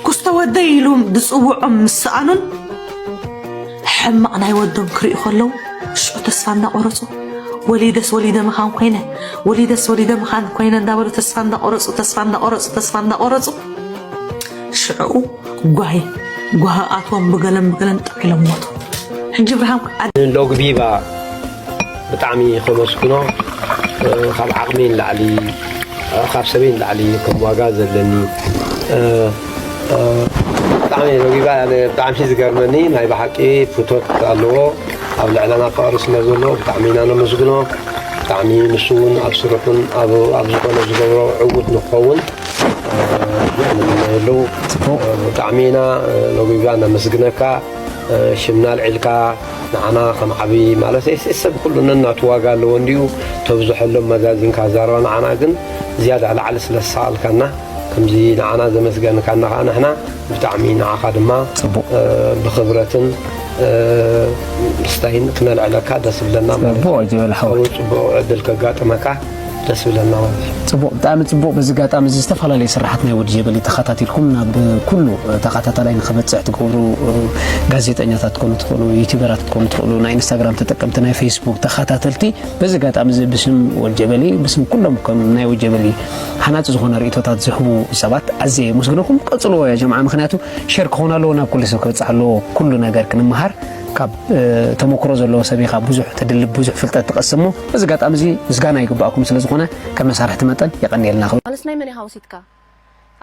ኩስቶ ወደይ ኢሉ ዝፅውዖም ምስ ሰኣኑን ሕማቕ ናይ ወዶም ክርእዩ ከለዉ ሽዑ ተስፋ እንዳቆረፁ ወሊደስ ወሊደ ምኻን ኮይነ ወሊደስ ወሊደ ምኻን ኮይነ እንዳበሉ ተስፋ እንዳቆረፁ ተስፋ እንዳቆረፁ ተስፋ እንዳቆረፁ ሽዕኡ ጓሂ ጓሂ ኣትዎም ብገለን ብገለን ጠቒሎም ሞቱ። ሕጂ ብርሃን ኣደ። ሎግቢባ ብጣዕሚ ከመስግኖ ካብ ዓቕሚ ንላዕሊ ካብ ሰበይ ንላዕሊ ከም ዋጋ ዘለኒ ብጣዕሚ ሎግቢባ ብጣዕሚ ዝገርመኒ ናይ ብሓቂ ፍቶት ኣለዎ ኣብ ልዕለና ፍቕሪ ስለ ዘሎ ብጣዕሚ ኢና ነመስግኖ ብጣዕሚ ንሱ እውን ኣብ ስርሑን ኣብ ዝኾነ ዝገብሮ ዕዉት ንክኸውን የለው ብጣዕሚ ኢና ሎጊጋ ነመስግነካ ሽምና ኣልዒልካ ንዓና ከም ዓብዪ ማለት ሰብ ኩሉ ነናቱ ዋጋ ኣለዎ እንዲዩ ተብዝሐሎም መዛዚንካ ዛረባ ንዓና ግን ዝያዳ ላዕሊ ስለ ዝሰኣልካና ከምዚ ንዓና ዘመስገንካና ከዓ ንሕና ብጣዕሚ ንዓኻ ድማ ብኽብረትን ምስታይን ክነልዕለካ ደስ ዝብለና ማለት እዩ። ጽቡቕ ዕድል ከጋጥመካ ደስ ዝብለና ማለት እዩ። ጽቡቕ፣ ብጣዕሚ ጽቡቕ። በዚ ኣጋጣሚ እዚ ዝተፈላለዩ ስራሓት ናይ ወዲ ጀበሊ ተኸታቲልኩም ናብ ኩሉ ተኸታታላይ ንኽበጽሕ ትገብሩ ጋዜጠኛታት ክትኮኑ ትኽእሉ፣ ዩቲዩበራት ክትኮኑ ትኽእሉ፣ ናይ ኢንስታግራም ተጠቀምቲ፣ ናይ ፌስቡክ ተኸታተልቲ በዚ ኣጋጣሚ እዚ ብስም ወዲ ጀበሊ፣ ብስም ኩሎም ከም ናይ ወዲ ጀበሊ ሃናጺ ዝኾነ ርእይቶታት ዝህቡ ሰባት ኣዝየ የመስግነኩም። ቀጽልዎ ያ ጀምዓ፣ ምኽንያቱ ሸር ክኾን ኣለዎ፣ ናብ ኩሉ ሰብ ክበጽሕ ኣለዎ። ኩሉ ነገር ክንመሃር ካብ ተመክሮ ዘለዎ ሰብ ኢኻ፣ ብዙሕ ተድልብ፣ ብዙሕ ፍልጠት ትቐስም እሞ በዚ ኣጋጣሚ እዚ ምስጋና ይግባኣኩም ስለ ዝኾነ ከም መሳርሕቲ መጠን የቐንየልና ክብል። ዋላስ ናይ መን ኢኻ ወሲድካ?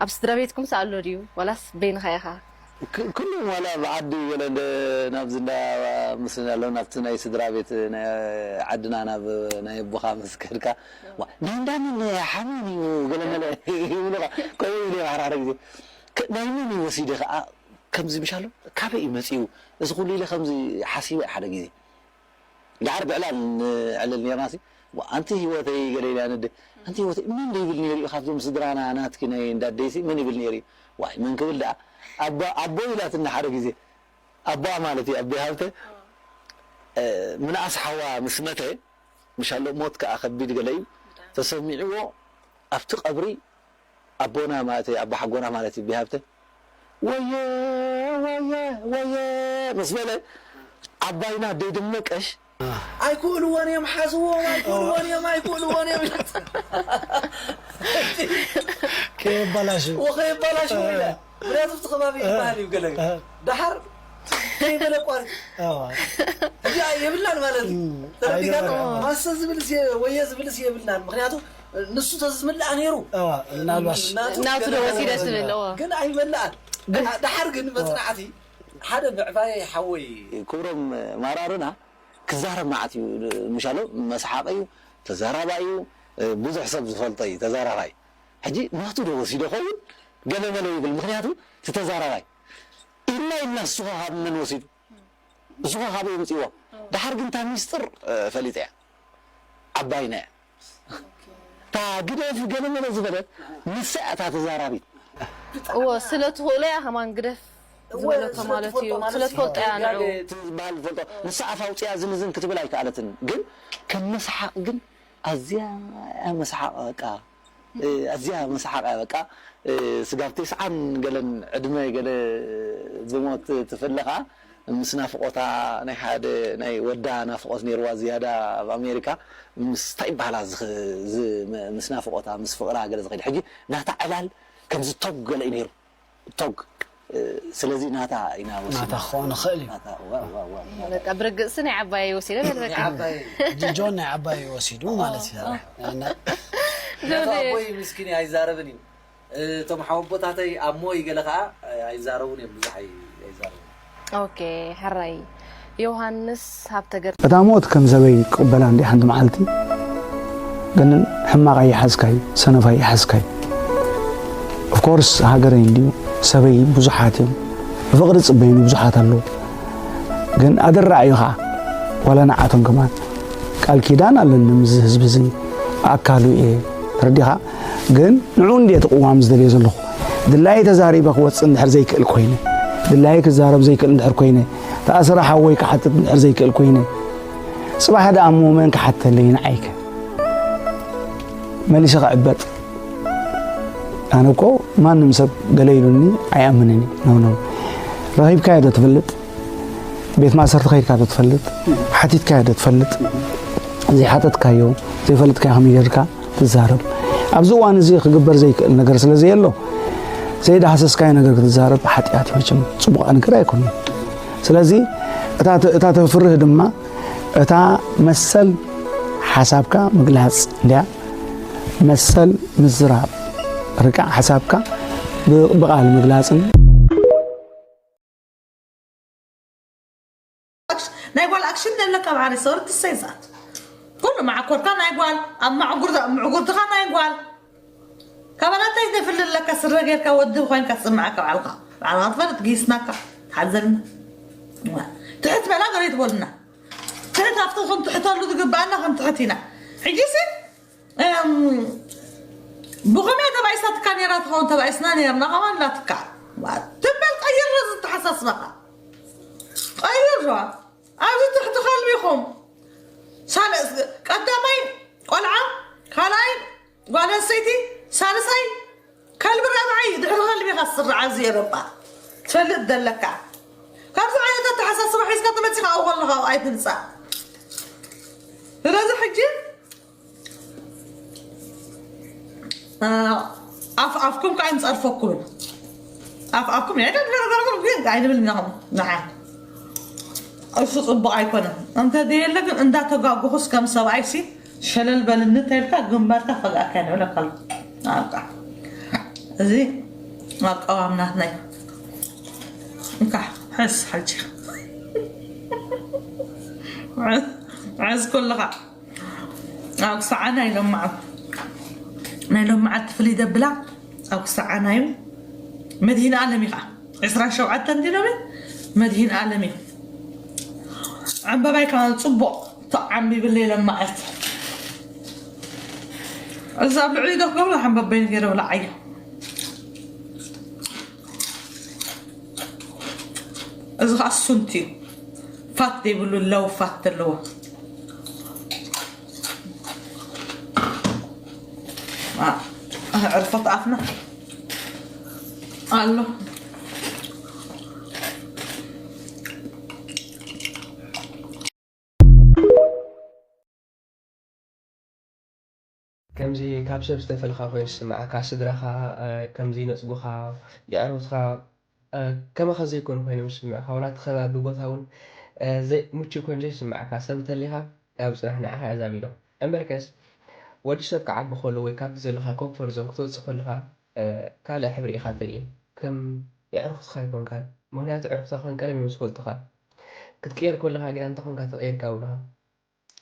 ኣብ ስድራ ቤትኩምስ ኣሎ ድዩ ዋላስ በይንኻ ኢኻ? ኩሎም ዋላ ኣብ ዓዲ ገለ ናብዚ እንዳ ምስ ኣሎ ናብቲ ናይ ስድራ ቤት ናይ ዓድና ናብ ናይ ኣቦኻ ምስ ከድካ ናይ እንዳ መን ሓመን እዩ ገለ መለ ይብሉኻ ከምኡ ይብሉ እዮም ሓደ ሓደ ግዜ ናይ መን እዩ ወሲደ ከዓ ከምዚ ምሽ ኣሎ ካበይ እዩ መፂኡ እዚ ኩሉ ኢለ ከምዚ ሓሲበ ሓደ ግዜ ድሓር ብዕላል ንዕልል ነርና ሲ ኣንቲ ህይወተይ ገለ ኢለ ኣነደ ኣንቲ ህይወተይ መን ይብል ነይሩ እዩ ካብዞም ስድራና ናትኪ ናይ እንዳደይሲ መን ይብል ነይሩ እዩ ዋይ መን ክብል ደኣ ኣቦ ኣቦ ኢላትኒ ሓደ ግዜ ኣቦኣ ማለት እዩ ኣቦ ሃብተ ምንኣስ ሓዋ ምስ መተ ምሻሎ ሞት ከዓ ከቢድ ገለ እዩ ተሰሚዕዎ ኣብቲ ቀብሪ ኣቦና ማለት ኣቦ ሓጎና ማለት እዩ ቢሃብተ ወየ ወየ ወየ ምስ በለ ዓባይና ደይድመቀሽ ኣይክእልዎን እዮም ሓዝዎም ኣይክእልዎን እዮም ኣይክእልዎን እዮም ከየባላሽ ወኸየባላሽ ኢለ ምክንያቱ እቲ ከባቢ ይበሃል እዩ ገለ ደሓር ከይበለ ቋርጥ እዚኣ የብልናን ማለት እዩ ተረዲካ ማሰ ዝብልስ ወየ ዝብልስ የብልናን ምክንያቱ ንሱ ተዝምልኣ ነይሩ። ምናልባሽ ናቱ ዶ ወሲደ ትብል እዎ ግን ኣይመልኣን። ደሓር ግን መፅናዕቲ ሓደ ምዕባየ ሓወይ ክብሮም ማራርና ክዛረብ መዓት እዩ። ምሻሎ መስሓቂ እዩ፣ ተዛራባይ እዩ፣ ብዙሕ ሰብ ዝፈልጦ እዩ ተዛራባይ። ሕጂ ናቱ ዶ ወሲዶ ኸውን ገለ መለ ይብል፣ ምክንያቱ እቲ ተዛራባይ ኢልና ኢልና ንሱ ኸ ካብ መን ወሲዱ? ንሱ ኸ ካበይ ኣምፅዎ? ደሓር ግን እታ ሚስጥር ፈሊጠ እያ። ዓባይና እያ። እታ ግደፍ ገለ መለ ዝበለት ንሳ እያ እታ ተዛራቢት። እዎ ስለ ትኽእሎ እያ ከማን ግደፍ ዝበለቶ ማለት እዩ ስለ ትፈልጦ እያ ንዑ ዝበሃል ዝፈልጦ ንሳ ኣፍ ኣውፅያ ዝንዝን ክትብል ኣይከኣለትን። ግን ከም መስሓቕ ግን ኣዝያ እያ መስሓቕ በቃ። ኣዝያ መሳሓቃ በቃ። ስጋብ ተስዓን ገለን ዕድመ ገለ ዝሞት ትፍለ ከኣ ምስ ናፍቆታ ናይ ሓደ ናይ ወዳ ናፍቆት ነይርዋ ዝያዳ ኣብ ኣሜሪካ ምስ እንታይ ይበሃላ ምስ ናፍቆታ ምስ ፍቅራ ገለ ዝኸይድ ሕጂ ናታ ዕላል ከምዚ ቶግ ገለ እዩ ነይሩ ቶግ ስለዚ ናታ ኢና ወሲድና ናታ ክኾን ይኽእል እዩ ናታ ዋ ዋ ዋ በቃ ብርግጽ ናይ ዓባይ ወሲደ በል በቃ ዓባይ ጆን ናይ ዓባይ ወሲዱ ማለት እዩ ናታ ኣቦይ ምስኪን እዩ ኣይዛረብን እዩ እቶም ሓወቦታተይ ኣሞ ይገለ ከዓ ኣይዛረቡን እዮም ብዙሕ ኣይ- ኣይዛረቡን ኦኬ ሕራይ ዮሃንስ ሃብተ ገር እታ ሞት ከም ሰበይ ክቕበላ እንዲ ሓንቲ መዓልቲ ግን ሕማቕ ኣይሓዝካይ ሰነፍ ኣይሓዝካይ ኦፍኮርስ ሃገረይ እንዲዩ ሰበይ ብዙሓት እዮም ብፍቕሪ ዝፅበዩኒ ብዙሓት ኣለዉ ግን ኣደራዕ እዩ ከዓ ዋላ ንዓቶም ከማን ቃል ኪዳን ኣለኒ ምስ ህዝቢ እዚ ኣካሉ እየ ተረዲኻ ግን ንዑ እንዲ እቲ ቅዋም ዝደልዮ ዘለኹ ድላየ ተዛሪበ ክወፅእ እንድሕር ዘይክእል ኮይነ ድላየ ክዛረብ ዘይክእል እንድሕር ኮይነ ተኣስረ ሓወይ ክሓትት እንድሕር ዘይክእል ኮይነ ፅባሕ ደኣ እሞ መን ክሓተለይ ንዓይከ መሊሰ ክዕበጥ ኣነ እኮ ማንም ሰብ ገለ ኢሉኒ ኣይኣምንን እዩ ኖ ኖ ረኺብካዮ ዶ ትፈልጥ ቤት ማእሰርቲ ከይድካ ዶ ትፈልጥ ሓቲትካዮ ዶ ትፈልጥ ዘይሓተትካዮ ዘይፈለጥካዮ ከመይ ጌርካ ትዛረብ ኣብዚ እዋን እዚ ክግበር ዘይክእል ነገር ስለ ዘየሎ ዘይዳህሰስካዮ ነገር ክትዛረብ ሓጢኣት እዩ መቸም ፅቡቕ ነገር ኣይኮነን ስለዚ እታ ተፍርህ ድማ እታ መሰል ሓሳብካ ምግላፅ እንድያ መሰል ምዝራብ ርቃዕ ሓሳብካ ብቓል ምግላፅን ናይ ጓል ኣክሽን ዘለካ ባሕሪ ሰውር ትሰይዛት ኩሉ ማዕኮርካ ናይ ጓል ኣብ ማዕጉርትኻ ናይ ጓል ካባላታይ ዘፍልለካ ስረ ጌርካ ወዲ ኮይንካ ትስምዓካ ባዕልካ ባዕልካ ትፈልጥ ጊስናካ ትሓዘልና ትሕት በላ ገለ ትበሉና ትሕት ኣብቲ ክንትሕተሉ ዝግባኣና ክንትሕት ኢና ሕጂሲ ብኸመይ ተባኢሳትካ ነራ ትኸውን ተባኢስና ነርና ከማን ላትካ ትበል ቀይር ዝተሓሳስባኻ ቀይር ኣብዚ ትሕቲ ከልቢ ኢኹም ቀዳማይ ቆልዓ ካልኣይ ጓል ኣንስተይቲ ሳልሳይ ከልቢ ራብዓይ ድሕሪ ከልቢ ኢኻ ትስራዕ ኣብዚ ኤሮጳ ትፈልጥ ዘለካ ካብዚ ዓይነት ኣተሓሳስባ ሒዝካ ተመፂኻ ኣብኡ ከለኻ ኣይትምፃእ ስለዚ ሕጂ ኣፍ ኣፍኩም ከዓ ንፀርፈኩም ኣፍ ኣፍኩም ግን ኣይንብል ኢና ንዓ እሱ ፅቡቅ ኣይኮነን እንተ ዘየለ ግን እንዳተጋጉኹስ ከም ሰብኣይ ሲ ሸለል በልኒ ተልካ ግንባርካ ፈጋእካ ንብለካ ኣሎ ኣቃ እዚ ኣቃዋም ናትናይ እንካ ሕስ ሓጂ ሕስ ኩልኻ ኣብ ክሳዓ ናይ ሎማዓት ናይ ሎማዓት ትፍልይ ደብላ ኣብ ክሳዓ ናዩ መድሂን ኣለም ኢኻ ዕስራን ሸውዓተን ዲሎም መድሂን ኣለም እዩ ዕምበባይ ከማን ፅቡቅ ተዓምቢብለይ ሎማዓት እዚ ኣብ ልዕሊ ዶ ክገብሩ ሓንበበይን ገይረ ብላዓዮ እዚ ከዓ ሱንቲ እዩ ፋት ዘይብሉ ለውፋት ዘለዎ ዕርፈት ኣፍና ኣሎ ከምዚ ካብ ሰብ ዝተፈልኻ ኮይኑ ዝስምዓካ፣ ስድራኻ ከም ዘይነጽጉኻ፣ የዕሩኽትኻ ከማኻ ዘይኮኑ ኮይኖም ዝስምዑኻ፣ ዋላ እቲ ከባቢ ቦታ እውን ምቹእ ኮይኑ ዘይስምዓካ ሰብ እንተሊኻ፣ ኣብ ጽናሕ ንዓኻ እያ ዛቢሎ። እምበርከስ ወዲ ሰብ ክዓቢ ከሎ ወይ ካብቲ ዘለኻ ኮምፎርት ዞን ክትወፅእ ከለኻ ካልእ ሕብሪ ኢኻ ትርኢ። ከም የዕሩኽትኻ ኣይኮንካን። ምኽንያቱ ኣዕሩኽትኻ ከም ቀደም እዮም ዝፈልጡኻ። ክትቅየር ከለኻ ግና እንታይ ኮንካ ተቐይርካ ኣለኻ።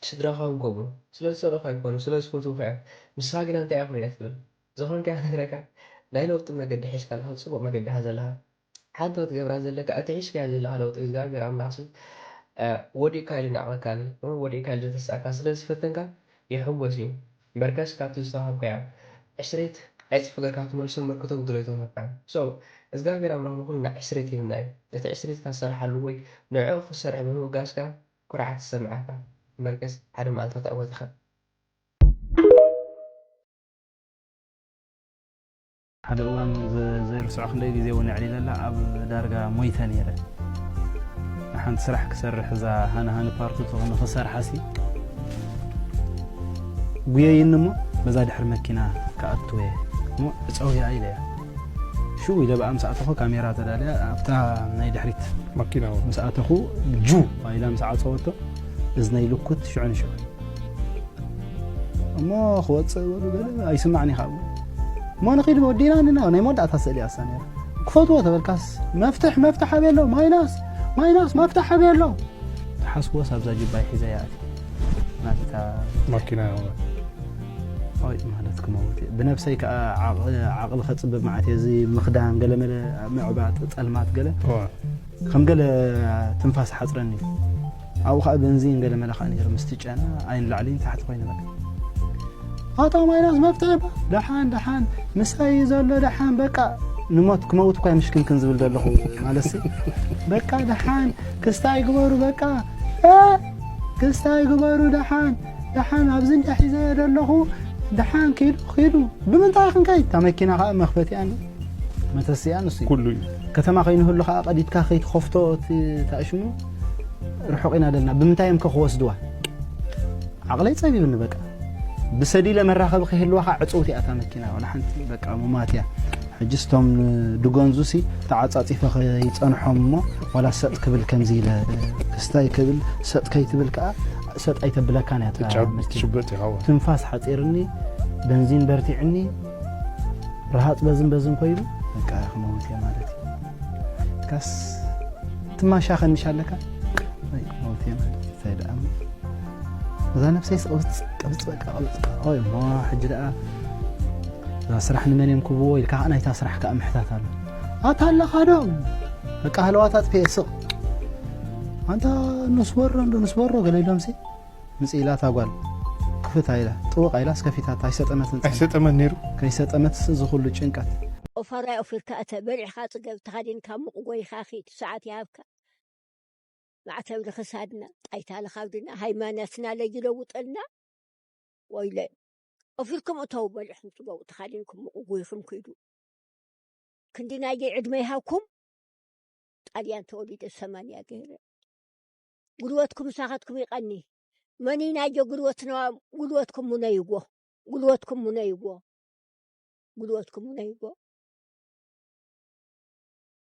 ስድራኻ እውን ከምኡ ስለ ዝጸልኡኻ ኣይኮኑ ስለ ዝፈትዉኻ እዮም። ንስኻ ግና እንታይ ኢኻ ኮይና ትብል? ዝኾንካዮ ክነግረካ። ናይ ለውጢ መገዲ ሒዝካ ኣለኻ፣ ጽቡቕ መገዲ ኢኻ ዘለኻ። ሓንቲ ክትገብራ ዘለካ እቲ ሒዝካዮ ዘለኻ ለውጢ እግዚኣብሔር ኣምላኽሲ ወዲእካ ኢሉ ናዕቐካን ወዲእካ ኢሉ ዘተስኣካ ስለ ዝፈተንካ ይሕጎስ እዩ። እምበርከስ ካብቲ ዝተዋሃብካዮ ዕስሪት ዕጽፊ ጌርካ ክትመልሶ እምበር ክተጉድሎ ኣይተዋሃብካን። So እግዚኣብሔር ኣምላኽ ንኹልና ዕስሪት ይህብና እዩ። እቲ ዕስሪትካ ዝሰርሓሉ ወይ ንዕኡ ክትሰርሕ ብምብጋስካ ኩርዓት ይሰምዓካ። እምበርከስ ሓደ መዓልቲ ክትዕወት ኢኻ። ሓደ እዋን ዘይርስዖ ክንደይ ግዜ እውን ኣዕሊለላ ኣብ ዳርጋ ሞይተ ነይረ። ንሓንቲ ስራሕ ክሰርሕ እዛ ሃናሃኒ ፓርቱ ትኾነ ክሰርሓሲ ጉየይኒ እሞ በዛ ድሕሪ መኪና ክኣትወ እሞ ዕፀውያ ኢለ እያ። ሽው ኢለ ብኣ ምስ ኣተኹ ካሜራ ተዳልያ ኣብታ ናይ ድሕሪት መኪና እውን። ምስ ኣተኹ ጁ ኢላ ምስ ዓፀወቶ እዝነይ ልኩት ሽዑ ንሽዑ እሞ ክወፅእ በሉ ገለ ኣይስማዕን ኢኻ እሞ ንኺድ ወዲና እንና ናይ መወዳእታ ስእሊ ኣሳ ነይራ ክፈትዎ ተበልካስ መፍትሕ መፍትሕ ኣበይ ኣሎ ማይናስ ማይናስ መፍትሕ ኣበይ ኣሎ ተሓስቦስ ኣብዛ ጅባይ ሒዘ እያ ኣትየ ናቲታ ማኪና ኦይ ማለት ክመውት እየ ብነብሰይ ከዓ ዓቕሊ ከፅብብ መዓት እየ እዚ ምኽዳን ገለመለ ምዕባጥ ፀልማት ገለ ከም ገለ ትንፋስ ሓፅረኒ ኣብኡ ከዓ በንዚን ገለ መለ ከዓ ነይሩ ምስቲ ጨና ኣይን ላዕሊ ታሕቲ ኮይኑ በቃ ኣታ ማይናስ መፍትሒ ደሓን ደሓን ምሳይ እዩ ዘሎ ደሓን በቃ ንሞት ክመውት እኳ ምሽክንክን ዝብል ዘለኹ ማለት በቃ ደሓን ክስታይ ግበሩ በቃ ክስታይ ግበሩ ደሓን ደሓን ኣብዚ እንዳ ሒዘ ዘለኹ ደሓን ኪዱ ኪዱ ብምንታይ ክንከይድ እታ መኪና ከዓ መኽፈቲኣን መተስእያን ንሱ እዩ። ኩሉ እዩ። ከተማ ከይንህሉ ከዓ ቀዲድካ ከይትኸፍቶ እቲ ታእሽሙ ርሑቕ ኢና ደልና ብምንታይ እዮም ከ ክወስድዋ ዓቕለይ ፀቢብኒ በቃ ብሰዲለ መራኸቢ ከይህልዋ ከዓ ዕፅውቲ እያ እታ መኪና ዋላ ሓንቲ በቃ ሙማት እያ ሕጂ ስቶም ድጎንዙ ሲ ተዓፃፂፈ ከይፀንሖም እሞ ዋላ ሰጥ ክብል ከምዚ ኢለ ክስታይ ክብል ሰጥ ከይትብል ከዓ ሰጥ ኣይተብለካን እያ እታ መኪና ትሽበጥ ኢኻ ትንፋስ ሓፂርኒ በንዚን በርቲዕኒ ረሃፅ በዝን በዝን ኮይኑ በቃ ክመውት እየ ማለት እዩ ካስ ትማሻኸንሽ ኣለካ ክመውት እየ ማለት እዩ እንታይ ደኣ እዛ ነብሰይ ቅብፅ ቅብፅ በቃ ቅብፅ ኦይ እሞ ሕጂ ደኣ እዛ ስራሕ ንመን እዮም ክብዎ ኢልካ ከዓ ናይታ ስራሕ ከዓ ምሕታት ኣሎ ኣታ ኣለኻ ዶ በቃ ህለዋት ኣጥፍኤ ስቕ ኣንታ ንስወሮ እንዶ ንስወሮ ገለ ኢሎምሲ ምጽእ ኢላ እታ ጓል ክፍት ኣይላ ጥውቕ ኣይላ እስከፊታታ ኣይሰጠመትን ጸኒሓ። ኣይሰጠመን ነይሩ። ከይሰጠመትስ እዚ ኩሉ ጭንቀት። ኦፋራይ ኦፊርካ እተ በሊዕኻ ጽገብ ተኻዲንካ ሙቕ ጎይኻ ኺድ ሰዓት ይሃብካ ማዕተብ ንኽሳድና ጣይታ ልኻብድና ሃይማኖትና ለይለውጠልና ወይለ ኦፊርኩም እተው በሊዕኹም ጽገቡ ተኻዲንኩም ሙቕ ጎይኹም ኪዱ ክንዲ ናየይ ዕድመ ይሃብኩም ጣልያን ተወሊደ ሰማንያ ገይረ ጉልበትኩም ምሳኻትኩም ይቐኒ መኒናዮ ጉልበትና ጉልበትኩም ሙነይዎ ጉልበትኩም ሙነይዎ ጉልበትኩም ሙነይዎ